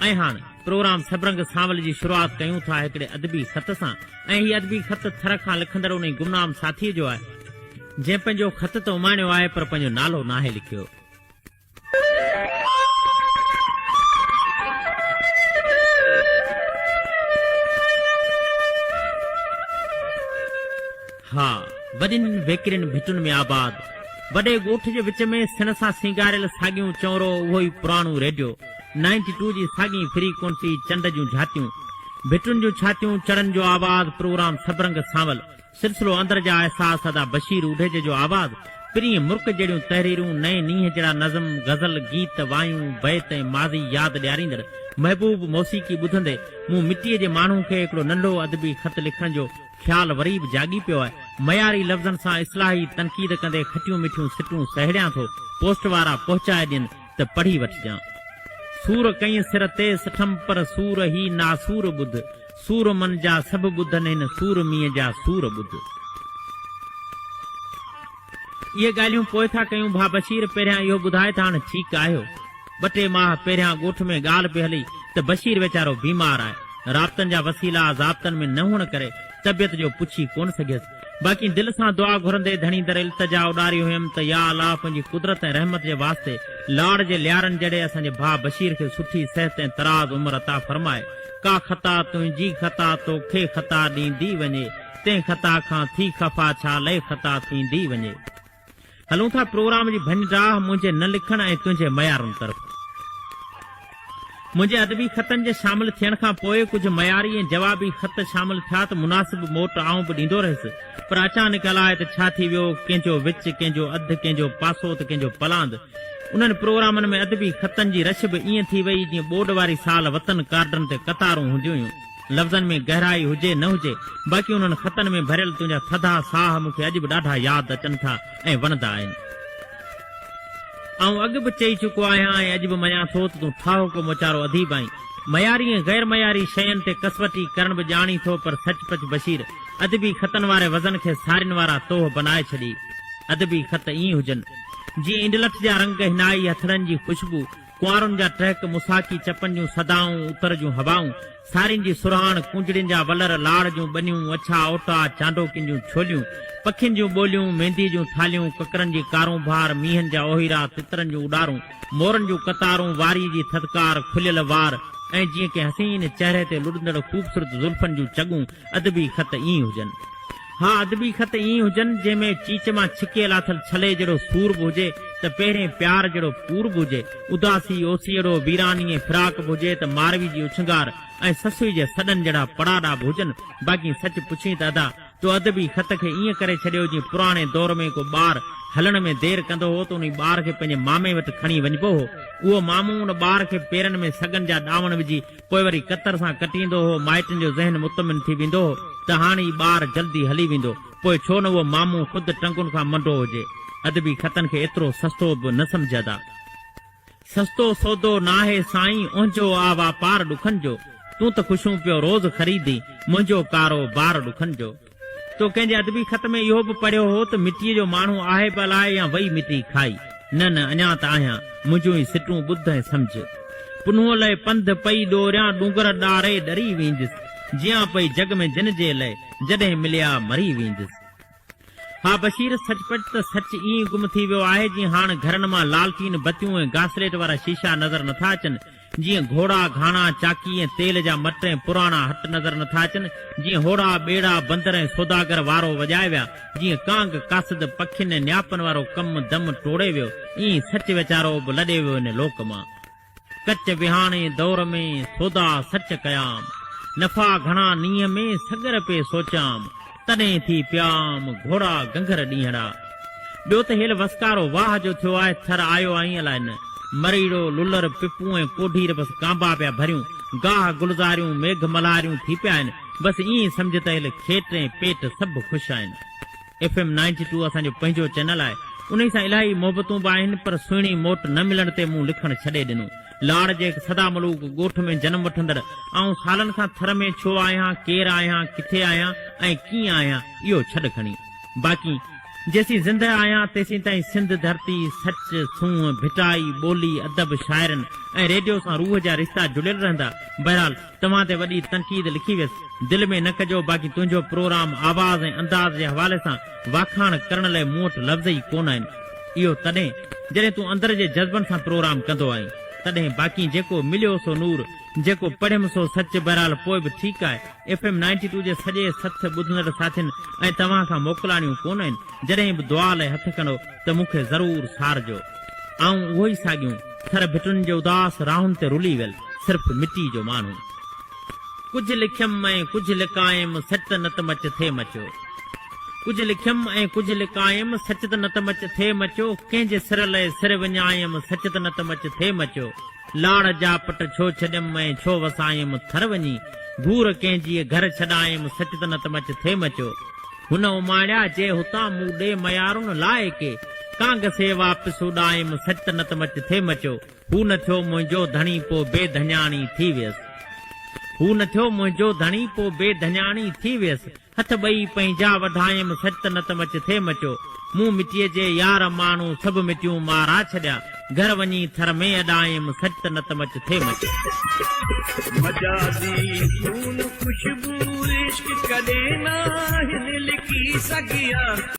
۽ هاڻ پروگرام سڀرنگ سانول جي شروعات ڪيون ٿا هڪڙي ادبي خط سان ۽ هي ادبي خط ٿر کان لکندڙ انهي گمنام ساٿيء جو آهي جنهن پنهنجو خط ته اماڻيو آهي پر پنهنجو نالو ناهي لکيو. ها، وڏين ويڪرين ڀٽن ۾ آباد، وڏي ڳوٺ جي وچ ۾ سڻ سان سينگاريل ساڳيون چؤنرو، اهو ئي پراڻو ريڊيو، نائنٽي ٽو جي ساڳي فريڪونسي، چنڊ جون جھاتيون، ڀٽن جون ڇاتيون، چڙن جو آواز، پروگرام سڀ رنگ سانول، سلسلو اندر جا احساس، ادا بشير اوڍيجي جو آواز، پرينء مرڪ جهڙيون تحريرون، نئين نينهن جهڙا نظم، غزل، گيت، وايون، بيت ۽ ماضي ياد ڏياريندڙ محبوب موسيقي ٻڌندي مون مٽيء جي ماڻهو کي هڪڙو ننڍو ادبي خط لکڻ جو خيال وري به جاڳي پيو آهي. معياري لفظن سان اصلاحي تنقيد ڪندي کٽيون مٺيون سٽون سهيڙيان ٿو، پوسٽ وارا پهچائي ڏين ته پڙهي وٺجان. سور ڪئين سر تي سٺم پر سور هي ناسور ٻڌ، سور من جا سڀ ٻڌن هن سور مينهن جا سور ٻڌ. اهي ڳالهيون پوء ٿا ڪيون ڀاء بشير پهريان اهو ٻڌاء ته هاڻ ٺيڪ آهيو؟ ٻه ٽي ماهه پهريان ڳوٺ ۾ ڳالهه پئي هلي ته بشير ويچارو بيمار آهي. رابطن جا وسيلا ضابطن ۾ نه هئڻ ڪري طبيعت جو پڇي ڪونه سگهيس. باقي دل سان دعا گهرندي ڌڻي در التجا اڏاري هيم ته يا الله پنهنجي قدرت ۽ رحمت جي واسطي لاڙ جي ليارن جهڙي اسان جي ڀاء بشير کي سٺي صحت ۽ طراز عمر عطا فرماء. ڪا خطا تنهنجي خطا توکي خطا ڏيندي وڃي. تنهن خطا کان ٿي خفا ڇا لئه خطا ٿيندي وڃي. هلون ٿا پروگرام جي ڀڃ ڊاهه منهنجي نه لکڻ ۽ تنهنجي معيارن طرف. منهنجي ادبي خطن جي شامل ٿيڻ کان پوء ڪجهه معياري ۽ جوابي خط شامل ٿيا ته مناسب موٽ آئون به ڏيندو رهيس پر اچانڪ الاء ته ڇا ٿي ويو ڪنهن جو وچ ڪنهن جو اڌ ڪنهن جو پاسو ته ڪنهن جو پلاند انهن پروگرامن ۾ ادبي خطن جي رش به ائين ٿي وئي جيئن ٻوڏ واري سال وطن ڪارڊن تي قطارون هونديون هيون. لفظن ۾ گهرائي هجي نه هجي، باقي انهن خطن ۾ ڀريل تنهنجا ٿڌا ساهه مون کي اڄ به ڏاڍا ياد اچن ٿا ۽ وڻندا آهن. آئون اڳ به چئي چڪو آهيان ۽ اڄ به مڃان ٿو ته تون ٺاهوڪو موچارو اديب آهين. معياري ۽ غير معياري شين تي ڪسوٽي ڪرڻ به ڄاڻين ٿو پر سچ پچ بشير، ادبي خطن واري وزن کي سارين وارا توهه بنائي ڇڏيئي. ادبي خط ائين هجن، جيئن انڊلٺ جا رنگ، حنائي هٿڙن جي خوشبو، ڪنوارن جا ٽهڪ، مساڪي چپن جون صدائون، اتر جون هوائون، سارين جي سرهاڻ، ڪونجڙين جا ولر، لاڙ جون ٻنيون، اڇا اوٽا، چانڊوڪين جون ڇوليون، پکين جون ٻوليون، مينديء جون ٿالهيون، ڪڪرن جي ڪارونڀار، مينهن جا اوهيرا، تترن جون اڏارون، مورن جون قطارون، واريء جي ٿڌڪار، کليل وار ۽ جيئن ڪنهن حسين چهري تي لڏندڙ خوبصورت زلفن جون چڳون، ادبي خط ائين هجن. ها ادبي خط ائين هجن، جنهن ۾ چيچ مان ڇڪي لاٿل ڇلي جهڙو سور به هجي ته پهرين پيار جهڙو پور به هجي، اداسي، اوسيئڙو، ويراني ۽ فراق به هجي ته ماروي جي اڇنگار ۽ سسئي جي سڏن جهڙا پڙاڏا به هجن، باقي سچ پڇين ته ادا! تو ادبي خط کي ائين ڪري ڇڏيو جيئن پراڻي دور ۾ ڪو ٻار هلڻ ۾ دير ڪندو هو ته انهي ٻار کي پنهنجي مامي وٽ کڻي وڃبو هو، اهو مامو ان ٻار کي پيرن ۾ سڳن جا ڏاوڻ وجهي پوء وري ڪتر سان ڪٽيندو هو، مائٽن جو ذهن مطمئن ٿي ويندو هو ته هاڻ هي ٻار جلدي هلي ويندو، پوء ڇو نه اهو مامو خود ٽنگن کان منڊو هجي. ادبي خطن کي ايترو سستو به نه سمجهه ادا. سستو سودو ناهي سائين، اهنجو آ واپار ڏکن جو، تون ته خوشون پيو روز خريدين، منهنجو ڪارو بار ڏکن جو. تو ڪنهن جي ادبي خط ۾ اهو به پڙهيو هو ته مٽيء جو ماڻهو آهي به الائي يا وئي مٽي کائي. نه نه اڃا ته آهيان. منهنجون هي سٽون ٻڌ ۽ سمجهه. پنهونء لئه پنڌ پئي ڏوريان ڏونگر ڏاري ڏري ويندس. جيان پئي جڳ ۾ جن جي لئه جڏهن مليا مري ويندس. ها بشير سچ پچ ته سچ ائين گم ٿي ويو آهي جيئن هاڻ گهرن مان لالٽين بتيون ۽ گاسليٽ وارا شيشا نظر نٿا اچن. جيئن گهوڙا، گهاڻا، چاڪي ۽ تيل جا مٽ ۽ پراڻا هٽ نظر نٿا اچن، جيئن هوڙها، ٻيڙا، بندر ۽ سوداگر وارو وڄائي ويا، جيئن ڪانگ، قاصد، پکين ۽ نياپن وارو ڪم دم ٽوڙي ويو، ائين سچ ويچارو به لڏي ويو هن لوڪ مان. ڪچ وهاڻي دور ۾، سودا سچ ڪيام. نفعا گهڻا نينهن ۾، سڳر پئي سوچيام. تڏهن ٿي پيام، گهوڙا گنگهر ڏينهڙا. ٻيو ته هيل وسڪارو واهه جو ٿيو آهي، ٿر آيو آهين الائي نه. مريڙو، لولر، پپون ۽ ڪوڍير بس ڪانبا پيا ڀريون، گاهه گلزاريون، ميگهه ملهاريون ٿي پيا آهن. بس ائين سمجهه ته هيل کيٽ ۽ پيٽ سڀ خوش آهن. ايف ايم نائنٽي ٽو اسان جو پنهنجو چينل آهي. انهي سان الاهي محبتون به آهن پر سهڻي موٽ نه ملڻ تي مون لکڻ ڇڏي ڏنو. لاڙ جي هڪ سدا ملوڪ ڳوٺ ۾ جنم وٺندڙ آئون سالن کان ٿر ۾ ڇو آهيان، ڪير آهيان، ڪٿي آهيان ۽ ڪيئن آهيان اهو ڇڏ کڻي. باقي جيسين زندهه آهيان تيسين تائين سنڌ ڌرتي، سچ، سونهن، ڀٽائي، ٻولي، ادب، شاعرن ۽ ريڊيو سان روح جا رشتا جڙيل رهندا. بهرحال توهان تي وڏي تنقيد لکي ويس. دل ۾ نه ڪجو باقي تنهنجو پروگرام آواز ۽ انداز جي حوالي سان واکاڻ ڪرڻ لئه مون وٽ لفظ ئي ڪونه آهن. اهو تڏهن جڏهن تون اندر جي جذبن سان پروگرام ڪندو آهين تڏهن باقي جيڪو مليو سو نور، جيڪو پڙهيم سو سچ بهرحال پوء به ٺيڪ آهي. ايف ايم نائنٽي ٽو جي سڄي سٿ ٻڌندڙ ساٿين ۽ توهان کان موڪلاڻيون ڪونه آهن، جڏهن به دعا لئه هٿ کڻو ته مون کي ضرور سارجو. آئون اهو ئي ساڳيون ٿر ڀٽن جي اداس راهن تي رلي ويل صرف مٽي جو ماڻهو. ڪجهه لکيم ۽ ڪجهه لڪايم سچ ته نت مچ ٿئي مچو. ڪجهه لکيم ۽ ڪجهه لڪايم سچ ته نت مچ ٿئي مچو ڪنهن جي سر لئه سر وڃايم سچ ته نت مچ ٿئي مچو. لاڙ جا پٽ ڇو ڇڏيم ۽ ڇو وسايم ٿر وڃي گهور ڪنهن جيء گهر ڇڏايم سچ ته نت مچ ٿئي مچو. هن اماڻيا جي هتان مون ڏي ميارون لاء ڪي ڪانگ سي واپس اڏايم سچ ته نت مچ ٿئي مچو. هو نه ٿيو منهنجو ڌڻي پو بي ڌڃاڻي ٿي ويس. هو نه ٿيو منهنجو ڌڻي پو بي ڌڃاڻي ٿي ويس. هٿ ٻئي پنهنجا وڍايم سچ ته نت مچ ٿئي مچو. مون مٽيء جي يار ماڻهو سڀ مٽيون مارا ڇڏيا. گهر وڃي ٿر ۾ اڏايم سچ ته نت مچ ٿئي مچو. مجازي خون خوشبو عشق ڪڏهن ناهن لڪي سگهيا.